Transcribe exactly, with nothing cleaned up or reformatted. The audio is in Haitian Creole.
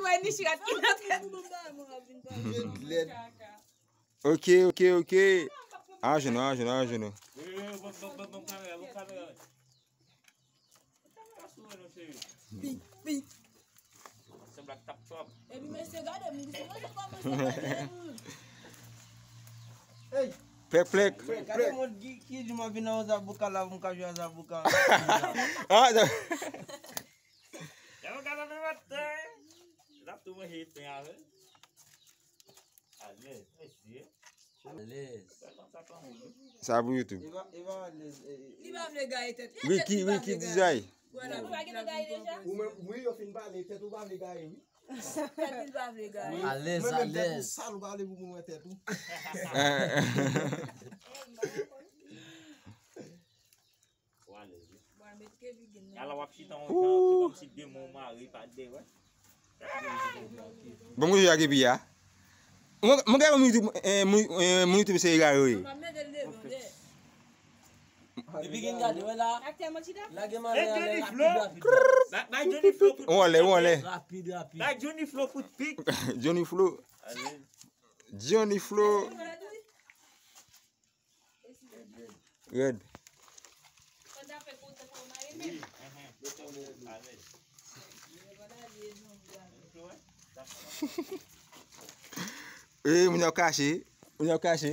Wè Nishi rat ki nan tèt. Ok, ok, ok. Ajenou, ajenou, ajenou. Epi mesye gade m, di se mwen ki kòmanse gade m. Plèk, plèk. Gade mwen ki ki di mwen vin nan yon zaboka la pou m ka jwe a zaboka. Ah, L ap tou manje pen avè l. Alèz, mesye. Alèz. Sa konsa pa moun. Sa pou YouTube. Eva, Eva alèz. Li pa vle gaye tèt. Ricky, Ricky Dizay. Wè la, ou pa gen nan gaye deja? Ou menm, wi, yo fin pale, tèt ou pa vle gaye, wi. Tèt li pa vle gaye. Alèz, Mwen menm tèt ou alèz. Sal ou pa vle pou moun wè tèt ou. Ou alèz wi. Bon, met Kevin gen Ala w ap chita yon jan, se kòmsi de men w mare pa de, wè. Bon, mwen jwe ak epi a. Mwen mwen gade moun YouTube, eh, moun eh, moun YouTube se egare yo ye. Pa mete l devan dè. Epi gen gade wè la. Ak tèlman chita. Lage mare Hey, Johnny ale Flow. rapid rapid. Ba- Bay Johnny Flow pou Ou anlè, ou anlè. Rapid rapid. Bay Johnny Flow pou pik. Johnny Flow. Alèz. Johnny Flow. Red. Kanta fè kontan pou mari men. Alèz. Eh, moun yo kache. Moun yo kache.